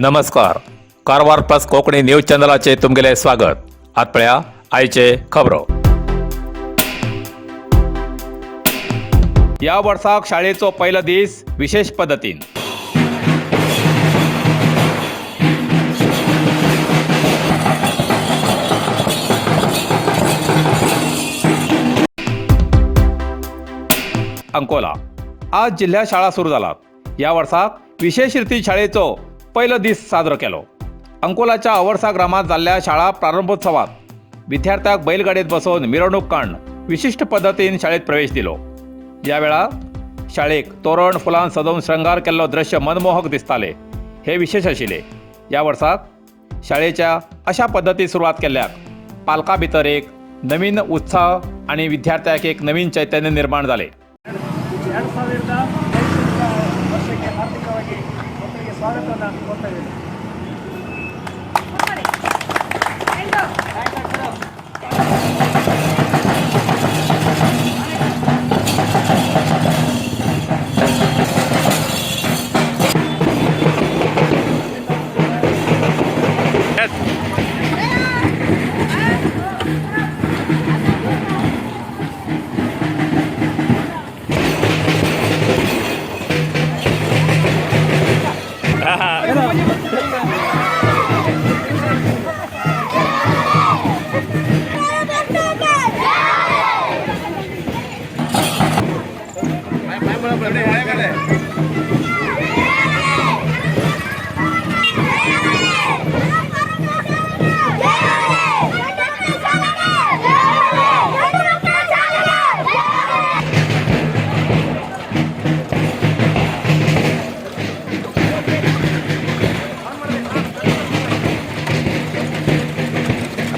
नमस्कार, Karwar plus Konkani news चॅनलाचे तुमगेले स्वागत. आत पळया आयचे खबरो. ह्या वर्साक शाळेचो पयलो दीस विशेष पद्दतीन. अंकोला आज जिल्ह्यात शाळा सुरू जालात. ह्या वर्साक विशेष रितीन शाळेचो पयलो दीस साजरो केलो. अंकोलाच्या अवर्सा ग्रामात जाल्ल्या शाळा प्रारंभोत्सवात विद्यार्थ्याक बैलगाडयेत बसोवन मिरवणूक काडून विशिश्ट पद्दतीन शाळेत प्रवेश दिलो. या वेळार शाळेक तोरण फुलां सजोवन श्रृंगार केल्लो दृश्य मनमोहक दिसताले. हे विशेष आशिल्ले. ह्या वर्साक शाळेच्या अशा पद्दती सुरवात केल्ल्याक पालकां भितर एक नवीन उत्साह आनी विद्यार्थ्याक एक नवीन चैतन्य निर्माण जालें. 2025 ವರ್ಷಕ್ಕೆ ಹಾರ್ದಿಕವಾಗಿ ಮಕ್ಕಳಿಗೆ ಸ್ವಾಗತವನ್ನು ಕೋರ್ತಾ ಇದ್ದೇನೆ.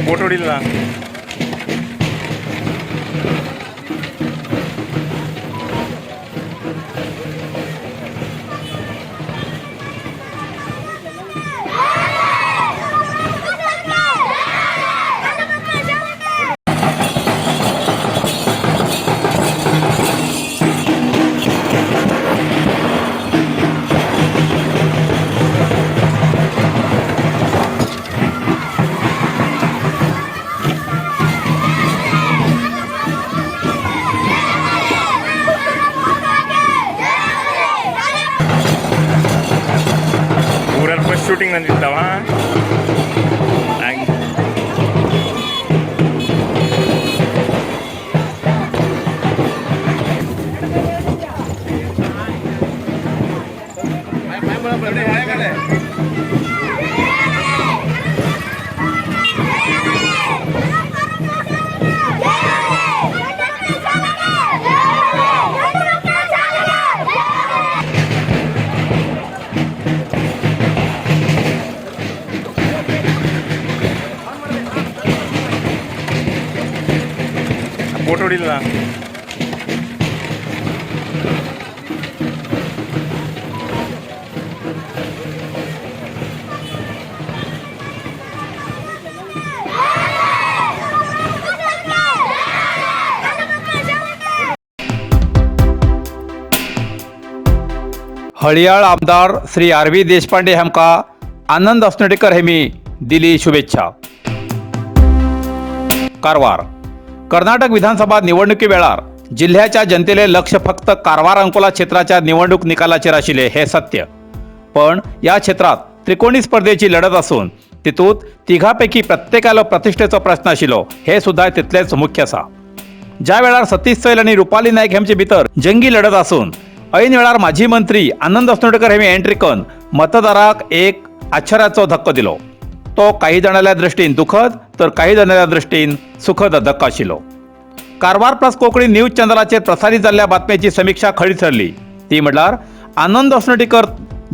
बोट ಹೊಡಿಲ್ಲ. ಊರಲ್ಲಿ ಫಸ್ಟ್ ಶೂಟಿಂಗ್ ನಂದಿದ್ದಾವ. ಬೋಟ್ ಹೊಡಿಲ್ಲ. हळियाळ आमदार श्री आर व्ही देशपांडे हांकां आनंद अस्नोडेकर हेमी दिली शुभेच्छा. कारवार कर्नाटक विधानसभा निवडणुकी वेळार जिल्ह्याच्या जनतेले लक्ष फक्त कारवार अंकोला क्षेत्राच्या निवडणूक निकालाचेर आशिल्लें हें सत्य. पण या क्षेत्रात त्रिकोणी स्पर्धेची लढत असून तितूंत तिघापैकी प्रत्येकालो प्रतिष्ठेचो प्रश्न आशिल्लो हे सुद्धा तितलेच मुख्य आसा. ज्या वेळार सतीश सैल आनी रुपाली नायक हेमचे भितर जंगी लढत असून ऐन वेळार माजी मंत्री आनंद अस्नोडकर हेमी एंट्री करून मतदाराक एक आश्चर्याचो धक्को दिलो. तो काही जाणांच्या दृष्टीन दुखद तर काही जाणांच्या दृष्टीन सुखद धक्को आशिल्लो. कारवार प्लस कोंकणी न्यूज चॅनलाचेर प्रसारीत जाल्ल्या बातमेची समिक्षा खरी ठरली ती म्हणल्यार आनंद अस्नोटीकर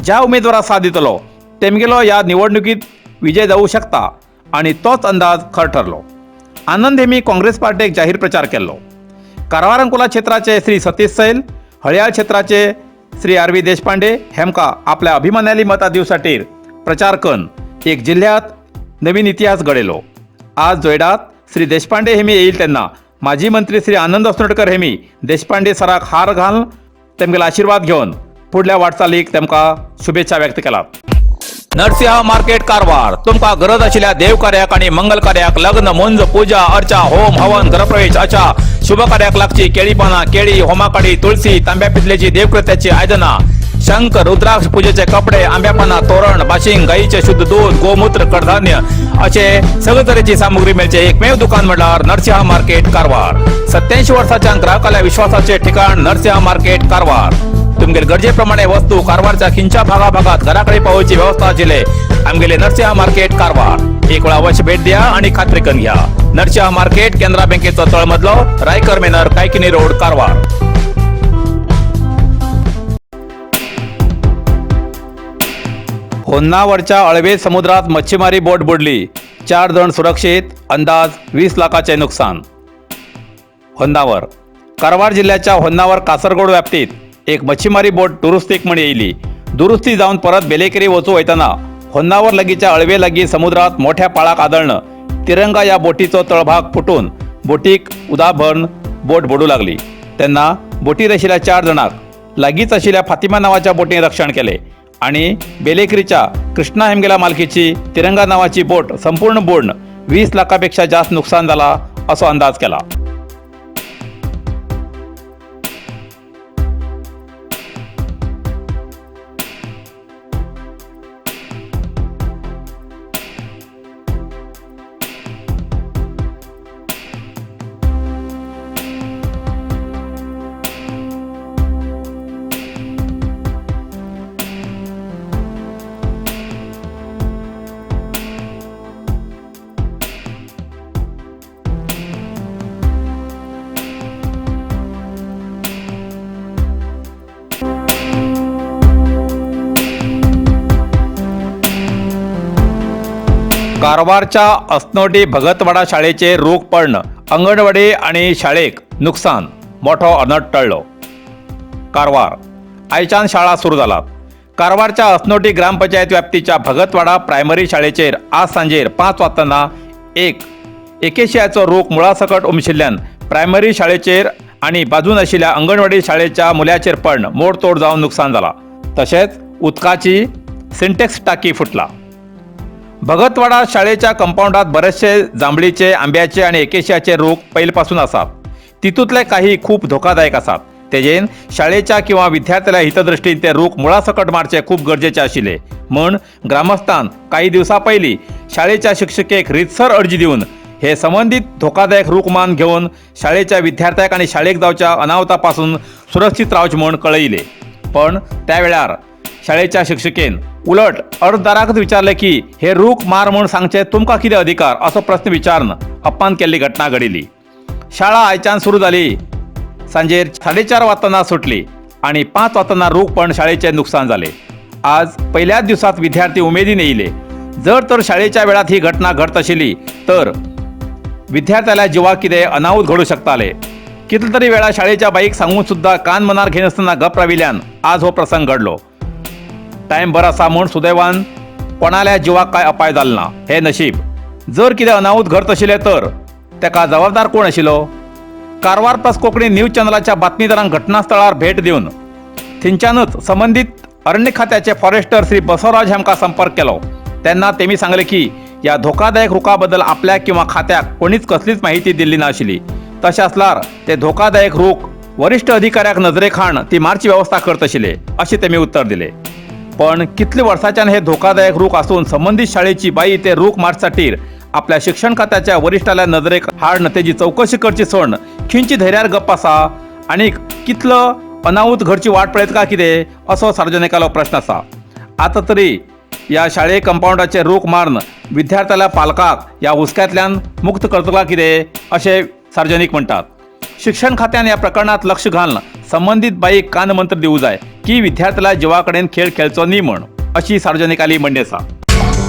ज्या उमेदवाराक साथ दितलो तेमगेलो ह्या निवडणुकीत विजय जावूं शकता आनी तोच अंदाज खर ठरलो. आनंद हेमी काँग्रेस पार्टेक जाहीर प्रचार केल्लो. कारवार अंकोला क्षेत्राचे श्री सतीश सैल, हळयाळ क्षेत्राचे श्री आर व्ही देशपांडे हेमकां आपल्या अभिमानाली मतां दिवसाटीर प्रचार करून एक जिल्ह्यात नवीन इतिहास घडयलो. आज जोयडात श्री देशपांडे हेमी येईल तेन्ना माजी मंत्री श्री आनंद अस्नोडकर हेमी देशपांडे सराक हार घालून तेमगेलो आशिर्वाद घेवन फुडल्या वाटचालीक तेमकां शुभेच्छा व्यक्त केलात. नरसिंहा मार्केट कारवार. तुमकां गरज आशिल्ल्या देव कार्याक आणि मंगल कार्याक, लग्न, मुंज, पूजा अर्चा, होम हवन, गृहप्रवेश अशा शुभ कार्याक लागची केळी पानां, केळी, होमाकाडी, तुळसी, तांब्या पितलेची देवकृत्याची आयदनां, शंख, रुद्राक्ष, पूजेचे कपडे, आंब्या पानां, तोरण, बाशिंग, गाईचे शुद्ध दूध, गोमूत्र, कडधान्य असे सगळे तरेची सामुग्री मेळचे एकमेव दुकान म्हणल्यार नरसिंहा मार्केट कारवार. 87 वर्साच्या ग्राहकाल्या विश्वासाचे ठिकाण नरसिंहा मार्केट कारवार. तुमगेले गरजेप्रमाणे वस्तू कारवारच्या खिंच्या भागाभागात घराकडे पावोवची व्यवस्था आशिल्ले आमगेले नरसिंहा मार्केट कारवार. एक वेळा अवश्य भेट द्या आणि खात्री करून घ्या. नरसिंहा मार्केट, केनरा बँकेचो तळमजलो, रायकर मेनर, कायकिनी रोड, कारवार. होन्नावरच्या अळवे समुद्रात मच्छीमारी बोट बुडली, चार जण सुरक्षित, अंदाज 20 लाखाचे नुकसान. होन्नावर. कारवार जिल्ह्याच्या होन्नावर कासरगोड व्याप्तीत एक मच्छीमारी बोट दुरुस्तीक म्हण येयली. दुरुस्ती जावन परत बेलेकेरी वचू वयतना होन्नावर लागींच्या अळवे लागीं समुद्रात मोठ्या पाळाक आदळणं तिरंगा या बोटीचो तळभाग फुटून बोटीक उदक भरून बोट बुडू लागली. तेन्ना बोटीर आशिल्ल्या चार जाणांक लागींच आशिल्ल्या फातिमा नांवाच्या बोटीन रक्षण केले आणि बेलेकरीच्या कृष्णा हेमगेला मालकीची तिरंगा नावाची बोट संपूर्ण बुडून 20 लाखापेक्षा जास्त नुकसान झाला असो अंदाज केला. कारवारच्या अस्नोटी भगतवाडा शाळेचे रूख पडणं अंगणवाडी आणि शाळेक नुकसान, मोठो अनर्थ टळ्ळो. कारवार. आयच्यान शाळा सुरू जालात. कारवारच्या अस्नोटी ग्रामपंचायत व्याप्तीच्या भगतवाडा प्रायमरी शाळेचेर आज सांजेर 5 वाजताना एक एकेशियाचो रूख मुळासकट उमशिल्ल्यान प्रायमरी शाळेचेर आनी बाजून आशिल्ल्या अंगणवाडी शाळेच्या मुल्याचेर पडण मोडतोड जावन नुकसान जाला. तशेंच उदकाची सिंटेक्स टाकी फुटला. भगतवाडा शाळेच्या कंपाऊंडात बरेचसे जांभळीचे, आंब्याचे आणि एकेशियाचे रूख पयलीपासून आसात. तितूंतले काही खूप धोकादायक आसात. तेजेन शाळेच्या किंवा विद्यार्थ्याच्या हितदृष्टीन ते रूख मुळासकट मारचे खूप गरजेचे आशिल्ले. म्हण ग्रामस्थान काही दिवसां पयलीं शाळेच्या शिक्षकेक रितसर अर्जी दिवन हे संबंदीत धोकादायक रूख मान घेवन शाळेच्या विद्यार्थ्याक आनी शाळेक जावच्या अनावतापासून सुरक्षीत रावचे म्हूण कळयले. पण त्या वेळार शाळेच्या शिक्षकेन उलट अर्जदाराकच विचारले की हे रूख मार म्हूण सांगचे तुमकां कितें अधिकार, असो प्रस्न विचारून अपमान केल्ली घटना घडिल्ली. शाळा आयच्यान सुरू जाली. सांजेर 4:30 वाजताना सुटली आणि 5 वाजताना रूख पण शाळेचे नुकसान झाले. आज पहिल्याच दिवसात विद्यार्थी उमेदीन येयले. जर तर शाळेच्या वेळात ही घटना घडत आशिल्ली तर विद्यार्थ्याला जिवाक कितें अनाहूत घडू शकताले. कितले तरी वेळा शाळेच्या बाईक सांगून सुद्धा कान मनार घेनासतना गप राविल्ल्यान आज हो प्रसंग घडलो. टायम बरो आसा म्हूण सुदैवान कोणाल्या जिवाक काय अपाय जालो ना, हें नशीब. जर कितें अनाहूत घडत आशिल्लें तर तेका जबाबदार कोण आशिल्लो? कारवार प्लस कोंकणी न्यूज चॅनलाच्या बातमीदारांक घटनास्थळार भेट दिवन थंयच्यानूच संबंदीत अरण्य खात्याचे फॉरेस्टर श्री बसवराज हांकां संपर्क केलो तेन्ना तेमी सांगलें की ह्या धोकादायक रुखा बद्दल आपल्याक किंवा खात्याक कोणीच कसलीच माहिती दिल्ली नाशिल्ली. तशें आसल्यार ते धोकादायक रूख वरिश्ठ अधिकाऱ्याक नजरेक हाण ती मारची वेवस्था करत आशिल्ले अशें तेमी उत्तर दिलें. पण कितले वर्साच्यान हे धोकादायक रूख आसून संबंदीत शाळेची बाई ते रूख मारचे आपल्या शिक्षण खात्याच्या वरिश्ठाल्या नजरेक हाडन तेजी चवकशी करची सोडून खंयची धैर्यार गप्प आसा आनी कितलो अनाहूत घडची वाट पळयत काय कितें, असो सार्वजनिकालो प्रश्न आसा. आतां तरी ह्या शाळे कंपाऊंडाचे रूख मारून विद्यार्थ्याल्या पालकाक ह्या हुस्क्यांतल्यान मुक्त करतला कितें, अशें सार्वजनीक म्हणटात. शिक्षण खात्यान ह्या प्रकरणात लक्ष घालून संबंदीत बाईक कानमंत्र दिवं जाय की विद्यार्थ्याल्या जिवा कडेन खेळ खेळचो न्ही म्हण, अशी सार्वजनिकाली म्हणणी आसा.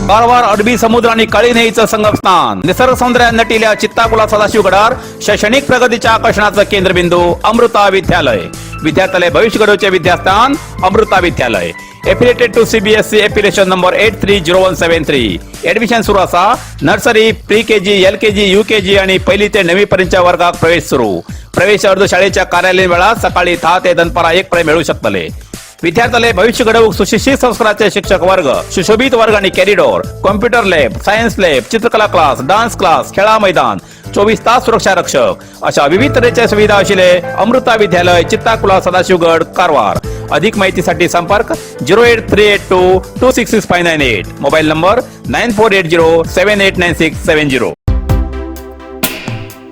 कारवार अरबी समुद्र आणि काळी न्हंयेचं संगमस्थान, निसर्ग सौंदर्यान नटिल्या चित्ताकुला सदाशिवगडार शैक्षणिक प्रगतीच्या आकर्षणाचं केंद्रबिंदू अमृता विद्यालय. विद्यार्थ्याले भविष्य घडवचे विद्यास्थान अमृता विद्यालय. Affiliated to CBSE, affiliation number 830173. Admission सुरू असा. Nursery, pre KG, LKG, UKG आणि पहिली ते नववी पर्यंतच्या वर्गात प्रवेश सुरू. प्रवेश अर्ज शाळेच्या कार्यालयीन वेळात सकाळी 10 ते दनपारा 1 पर्यंत मिळू शकतले. विद्यार्थ्याले भविष्य घडोवंक सुशिक्षित संस्काराचे शिक्षक वर्ग, सुशोभित वर्ग आणि corridor, computer lab, science lab, चित्रकला क्लास, डान्स क्लास, खेळा मैदान, 24 तास सुरक्षा रक्षक अशा विविध तऱ्हेच्या सुविधा असलेले अमृता विद्यालय, चित्ताकुला, सदाशिवगड, कारवार. अधिक माहितीसाठी संपर्क 08382266598, mobile number 9480789670.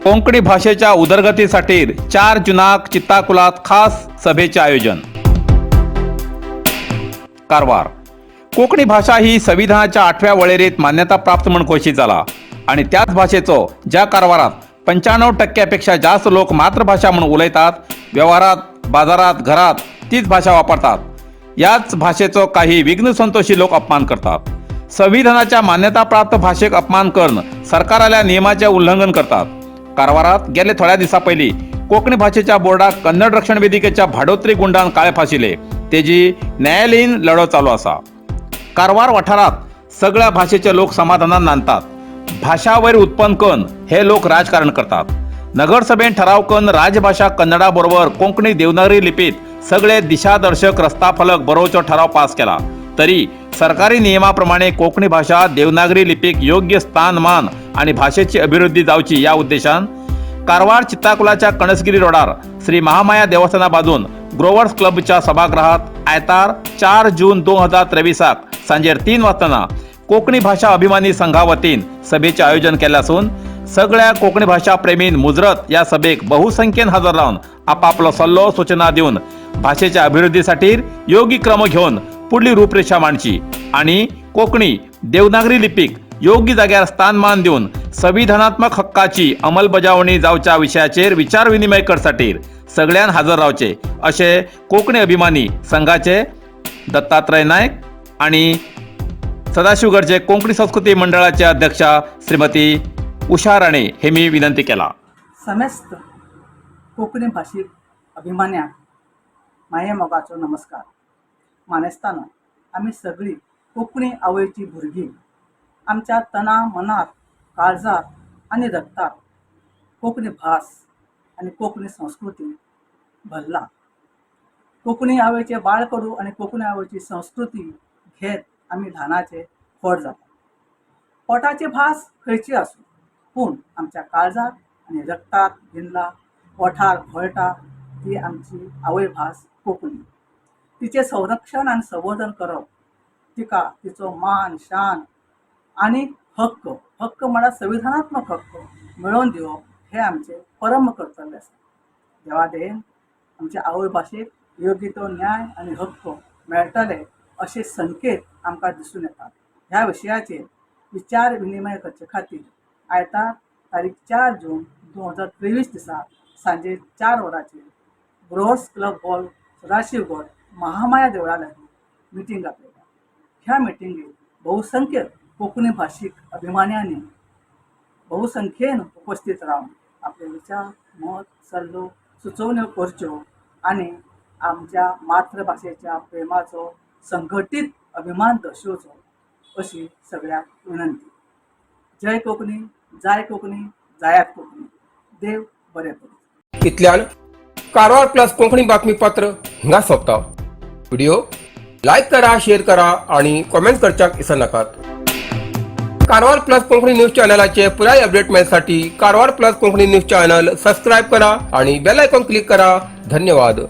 Konkani भाषेच्या उदरगतीसाठी 4 जुनाक चित्ताकुलात खास सभेचे आयोजन. कारवार. कोकणी भाषा ही संविधानाच्या आठव्या वळेरीत मान्यता प्राप्त म्हण घोषित झाला आणि त्याच भाषेचो ज्या कारवारात 95 टक्क्यापेक्षा जास्त लोक मातृभाषा म्हणून उलयतात, व्यवहारात, बाजारात, घरात तीच भाषा वापरतात, याच भाषेचो काही विघ्नसंतोषी लोक अपमान करतात. संविधानाच्या मान्यताप्राप्त भाषेक अपमान करून सरकाराल्या नियमाचे उल्लंघन करतात. कारवारात गेले थोड्या दिसा पयलीं कोंकणी भाषेच्या बोर्डाक कन्नड रक्षण वेदिकेच्या भाडोत्री गुंडान काळे फाशिले, तेजी न्यायालयीन लढो चालू आसा. कारवार वाठारात सगळ्या भाषेचे लोक समाधानान नांदतात. भाषा वैर उत्पन्न करून हे लोक राजकारण करतात. नगरसभेन ठराव करून राजभाषा कन्नडा बरोबर कोंकणी देवनागरी लिपीत सगळे दिशादर्शक रस्ता फलक बरोवचो ठराव पास केला, तरी सरकारी नियमाप्रमाणे कोंकणी भाषा देवनागरी लिपीक योग्य स्थानमान आणि भाषेची अभिवृद्धी जावची या उद्देशान कारवार चित्ताकुलाच्या कणसगिरी रोडार श्री महामाया देवस्थाना बाजून ग्रोवर्स क्लबच्या सभागृहात आयतार 4 जून 2023साक सांजेर 3 वाजताना कोकणी भाषा अभिमानी संघा वतीन सभेचे आयोजन केले असून सगळ्या कोकणी भाषा प्रेमीन मुजरत या सभेक बहुसंख्येन हजर रावन आपापलो सल्लो सूचना दिवन भाषेच्या अभिवृद्धीसाठी योग्य क्रम घेवन पुढली रूपरेषा मांडची आणि कोकणी देवनागरी लिपीक योग्य जाग्यार स्थानमान दिवन संविधानात्मक हक्काची अंमलबजावणी जावच्या विशयाचेर विचार विनिमय करसाठी सगळ्यान हजर रावचे असे कोकणी अभिमानी संघाचे दत्तात्रय नायक आणि सदाशिवगडचे कोंकणी संस्कृती मंडळाचे अध्यक्षा श्रीमती उषा राणे हे मी विनंती केला. समेस्त कोंकणी भाशीक अभिमान्यांक माये मोगाचो नमस्कार. मानेस्तानो, आमी सगळीं कोंकणी आवयची भुरगीं. आमच्या तना मनात, काळजात आनी रक्तात कोंकणी भास आनी कोंकणी संस्कृती भरला. कोंकणी आवयचे बाळकडू आनी कोंकणी आवयची संस्कृती घेत आमी ल्हानाचे व्हड जाता. पोटाची भास खंयची आसूं, पूण आमच्या काळजात आनी रक्तात भिनला, ओठार घोळटा ती आमची आवयभास कोंकणी. तिचें संरक्षण आनी संवर्धन करप, तिका तिचो मान, शान आनी हक्क, हक्क म्हळ्यार संविधानात्मक हक्क मेळोवन दिवप हें आमचें परम कर्तव्य आसा. देवा दयेन आमच्या आवय भाशेक योग्य तो न्याय आनी हक्क मेळटले अशे संकेत आमकां दिसून येतात. ह्या विशयाचेर विचार विनिमय करचे खातीर आयतार तारीख 4 जून 2023 दिसा सांजे 4 वरांचेर growers club hall, Sadashivgad, Mahamaya देवळा लागीं मिटींग आपयल्या. ह्या मिटिंगेक बहुसंख्य कोंकणी भाशीक अभिमान्यांनी बहुसंख्येन उपस्थित रावन आपले विचार, मत, सल्लो, सुचोवण्यो करच्यो आनी आमच्या मातृभाशेच्या प्रेमाचो संघटीत अभिमान दर्शोवचो अशी सगळ्यांक विनंती. जय कोंकणी, जाय कोंकणी, जायात कोंकणी. देव बरें करूं. इतल्यान कारवार प्लस कोंकणी बातमीपत्र हिंगा सोंपता. व्हिडिओ लायक करा, शेअर करा आणि कमेंट करच्याक विसरनाकात. कारवार प्लस कोंकणी न्यूज चॅनलाचे पुराय अपडेट मेळसाठी Karwar plus Konkani news channel subscribe करा आणि बेल आयकॉन क्लिक करा. धन्यवाद.